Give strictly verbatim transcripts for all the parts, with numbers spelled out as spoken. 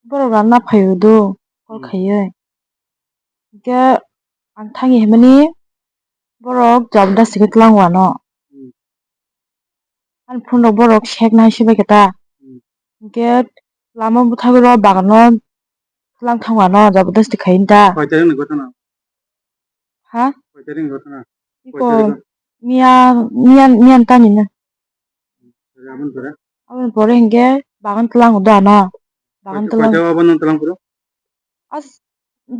Borok ranna phaio do, call Hmm. khaiwi. Hwnkhe ang thangwi himani borok jabardasti khe tlango ano. Hmm. Ani phone rok borok sek nai se bai khe ta. Hmm. Hwnkhe lama bwthagwi rw bagano tlang thango ano jabardasti khai ta. Koi tarik ni ghotona? Ha? Koi tarik ni ghotona? Iko Koi tarik? Miya, miya, miya tani na. Aboni pore? Aboni pore hwnkhe bagan tlango do ano. Bagan Koi tlang. Koi ta obo nang tlang phuru? As,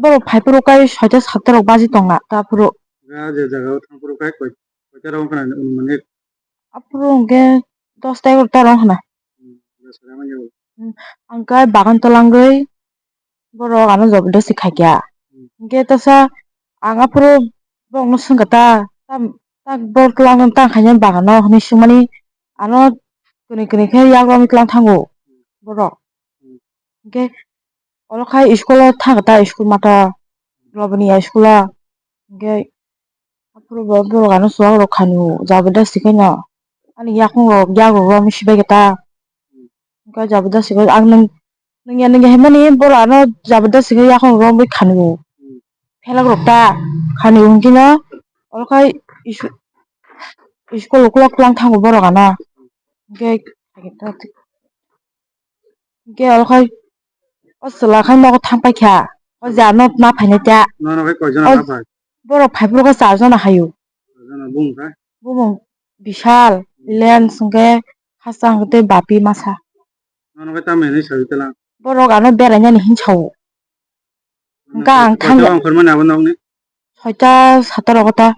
borok phai phuru kai soita satta rok baji tongna ta phuru. Ga je jaga o thang phuru kai koi, koi ta rok wngkha na anumanik? Aphuru hwnkhe dosta egarota rok wngkha na. Hmm, dosta rok wngkha. Hmm, ang kai bagan twlangwi borok ano jabardasti khaikha. Hmm. Hwnkhe tesa ang aphuru borokno swngkha ta, tam, tak borok twlangwi tang khainai bagano hinwi swngmani ano kwrwi kwrwi khe yago wngwi twlang thango borok. Hmm. Hwnkhe oro khai school o thangkha ta, school mato Loboniya school o. Hwnkhe Aphuru bo borok ano chuwak rok khanio jabardasti khaino ani yakung rok yak rok romwi sibai khe ta. Hwnkhe jabardasti khe ang nwng, nwngya nwngya hinmani borok ano jabardasti khe yakung rok romwi khanio. Phelak rok ta khanio hwnkhe no oro khai isu-, school ukulok twlang thango borok ano. Hwnkhe Hwnkhe oro khai o chwla khai nogo thang paikha. O je ano ma phainai ta. Nono khai koi jona O na phai? Borok phai phuru khe char jona haio. Char jona bumung khai? Bumung Bishal, Lens hwnkhe Khasang tei Bapi masa. Nono khai tamo hinwi saui tela? Borok ano berainani hin sao. Hwnkhe ang thangya. Koi jona ongkhormani abo nokni? Soita sata rogo ta.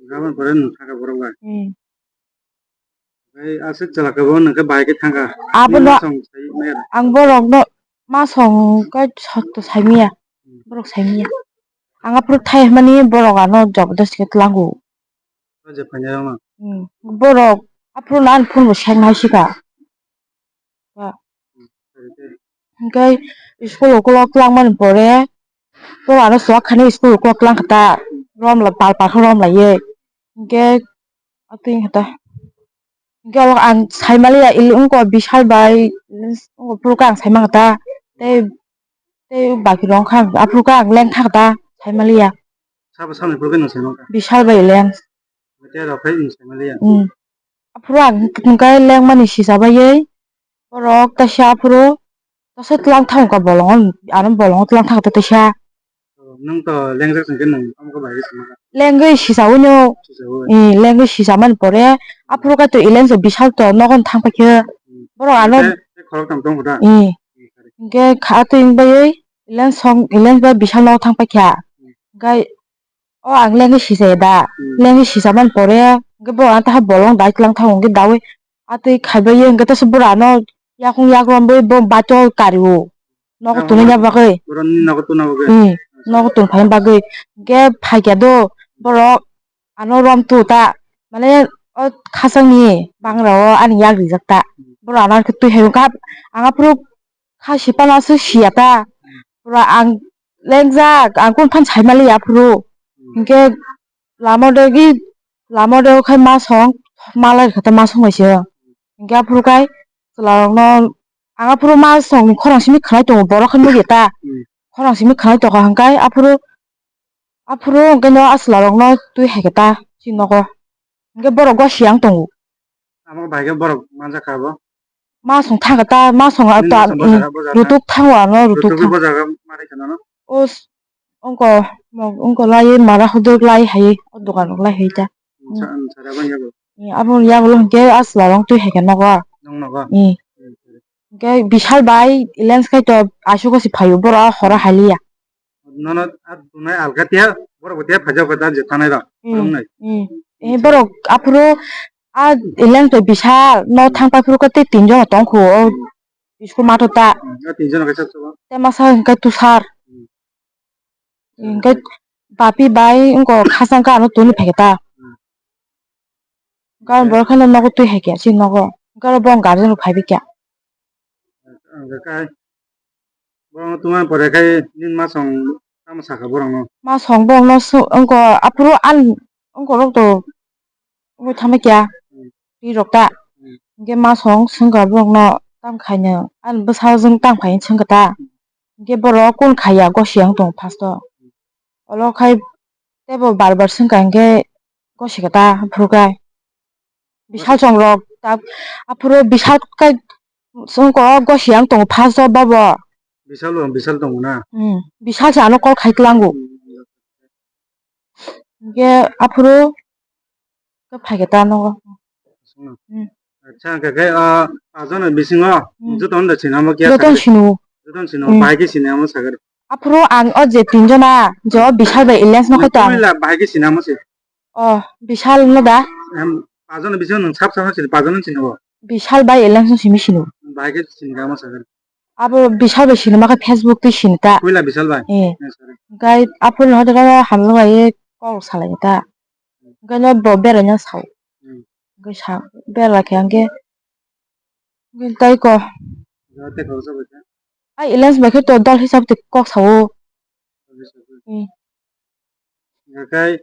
Gabon pore nwng thangkha borok bai? Hmm. Tei aswk chwla khe bo nwng khe bahai khe thangkha. Abono Nini masong sai maya da? Ang borokno masong khe sotto saimaya. Hmm. Borok saimaya. Ang aphuru thai hwnmani borok ano jabardasti khe tlango. O je phainairokno? Hmm. Borok aphuru no ani phone bo sek nai sika. Ba. Hmm. Hwnkhe school ukulok twlangmani pore, to ano chuwak khainai school ukulok twlang kha ta, romla pal pal khe romlaiwi. Hwnkhe atwi kha ta. Hwnkhe oro ang saimaliya, il-, wngkha Bishal bai, wngkha phuru khe ang saimang kha ta. Tei, tei baki rok wngkha, aphuru khe ang lengtha kha ta, saimaliya. Sabo samni phuru khe nwng saimang kha? Bishal bai leng. Tei rok khe nwng saimaliya? Hmm. Aphuru ang hwnkhe lengmani sisa baiwi borok teisa aphuru teisa twlang thangkha bolongo, ano bolongo twlang thangkha teisa. Nwng to lengjak song khe nwng tamo khe bai khe swngkha? Lengwi sisaui no. Sisaui. Eh, lengwi sisamani pore aphuru kaitor Elens Bishal to nogo thang paikhe. Hmm. Borok ano Tei, tei khorok tong tong khe da? Eh. Hmm, sorry. Hwnkhe kha twi wng baiwi Elens song, Elens bai Bishal nogo thang paikha. Hmm. Hwnkhe O ang lengwi sisaya da. Hmm. Lengwi sisamani pore, hwnkhe bo ang taha bolong dai twlang thango, hwnkhe daui atwi khaibai ye, hwnkhe teisa bwrano yakung yak romwi bo baithok kario. Nogo Ah, tonwi na bagwi. Borok nogo tonna bagwi. Hmm. Nogo tongphaina bagwi. Hwnkhe phaikha do, borok ano rom tu ta. Mane o khasangni bangra o ani yak rijak ta. Hmm. Borok ano khe twi hai wngkha. Ang aphuru kha sipana se siya ta. Hmm. Pura ang lengjak, ang kung phan sai mali aphuru. Hmm. Hwnkhe lama degi, lama degi khai ma song, ma lai kha ta ma song bai se. Hwnkhe aphuru khai chwla rokno, ang aphuru ma song khorang simi khwnai tongo, borok khe nugya ta. Hmm. Khorang simi khwnai tongkha hwnkhe aphuru, aphuru hwnkhe no a chwla rokno twi hai kha ta chini nogo. Hwnkhe borok gwa siyang tongo. Amo bai khe borok manjak kha bo. Ma song thang ta, ma song Nini ta, ma song bwsajak, bwsajak. Rutuk thango ano, rutuk Rutuk thang. Bwsajak ma ri khana no? O s-, ongko, mo-, ongko lai, mara hodok lai hai, o dokan rok lai hai ta. Sa-, sa da bang yago. Ni abo yago lo hwnkhe a chwla rong twi hai khe nogo. Nong nogo? Ni. Hmm, hmm. Hwnkhe Bishal bai, Elens khai to, asuk o si phaio, boro a hora hai liya. Nono a dunai alga tiya, borok bo tiya phajak kha da je thanai rok, Hmm. Khulumnai. Hmm. Eh, borok aphuru a Elens bai Bishal no Hmm. thang pai phuru khe tei tinjon tong kho o Hmm. school math o ta. Hmm. A tinjon kaisa chwla. Tei masa hwnkhe Tusar. Hmm. Hwnkhe Bapi bai wngkha khasang khe ano toni phai khe ta. Hmm. Hwnkhe borok kheno nogo twi hai khe chini nogo. Hwnkhe oro bo guardian rok phai bai khe. Hwnkhe kai Borokno tungma pore khai nini masong tamo sakha borokno? Masong borokno su-, wngkha aphuru an wngkha rok to wngwi thamwi kya Hmm. twi rok ta. Hmm. Hwnkhe masong swngkha borokno tam khaino, ani bwsajwk tam khaino swngkha ta. Hinkhe borok kun khaiya gosi ang tongo first o. Olo khai teibo bar bar swngkha hinkhe gosi kha ta aphuru khai. Bisal chongrok ta aphuru bisal khai swngkha gosi ang tongo first o bobo. Bisal bo, bisal tongo na? Hmm, bisal se ano call khai tlango. Hmm. Hinkhe aphuru khe phaikhe ta nogo. Hmm. Acha, hwnkhe khe, ah, paanchjona bisingo, hmm, jotono da sinamo khe jotono sakhe? Sinu. Jotono sinu, hmm, bahai khe sinamo sakhe? Aphuru ang o je tinjona, je o Bishal bai Alliance no khaito ang. Puila bahai khe sinamo se? Oh, Bishal no da? Em, paanchjona bisingo nwng sab sab sini, paanchjona sini o? Bishal bai Alliance no simi sinu. Bahai khe sinamo sakhe? Abo Bishal bai sini ma khe Facebook twi sini ta. Puila Bishal bai? Eh. Eh, sorry. Gai aphuru no da hamlwng bai kok salai ta. Gai no bo berai no sao. Hmm. Gai sa berai khe ang khe. Gai tai ko. Jate ko sa bai ta. Ai Alliance bai khe to dol hisab twi kok sao. Dol hisab twi. Eh. Hingkhe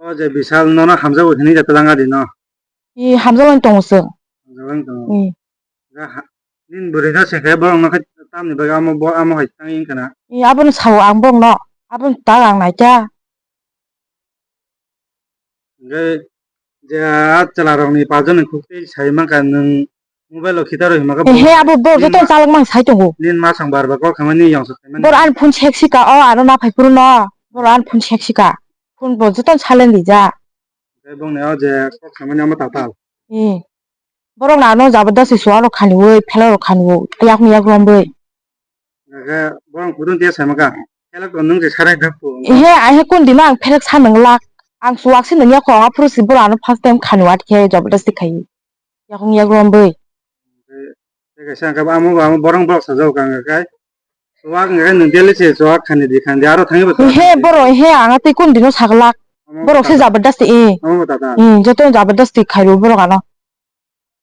o je Bishal nono hamjago hinwi da twlang adi no? I hamjago wng tongo chwng. Hamjago wng tongo. I. Ga ha-, nini bwrwi no se khe borok no khe tamni bagwi amo bo amo hai tang wng kana? I abono sao ang borok no. Abono tak ang naikha. Hingkhe je a chwla rok ni pajon ni kuk twi sai mankha nwng Mobile o khita rw hima khe. Ehe, abo bor joto chalak mang sai tongo. Nin ma song bar bar kok khamani yong sok khamani. Bor an phone sek sika o aro na phai phuru no. Bor an phone sek sika. Phone bo joto silent rijak. Tei bongni o je kok khamani omo tatal. Eh. Borok na ano jabardasti suarok khaniwi, phelarok khaniwi, yakung yak romwi. Hingkhe borok kudung tiya saimaka. Phelak to nwng je sarai dakhu. Ehe, ahe kun dima ang phelak sa nang lak. Ang suwak se nang yakho, aphuru si bora ano first time khani wat khe jabardasti khai. Yakung yak romwi. Tei kaisa hingkhe amo, amo borok borok sajak kha hingkhe. Suwak hingkhe nwng daily se suwak khani di khani di aro thangwi bo suwak. Ehe, borok ehe, ang tei kun dino saglak. Borok se jabardasti e. Amo bo tata. Hmm, joto jabardasti khai ro borok ano.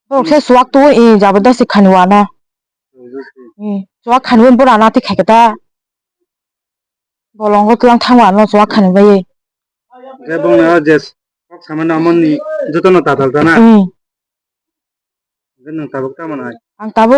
Borok se suwak tu e jabardasti khani wano. Jabardasti. Hmm, suwak khani wano borok ano tei khai khe ta. Bolongo tlang thangma no chwla khani bai. Hingkhe bongni o je kok samani amoni jotono tatal ta na? Hmm. Hingkhe nwng tabuk tamo nai? Ang tabuk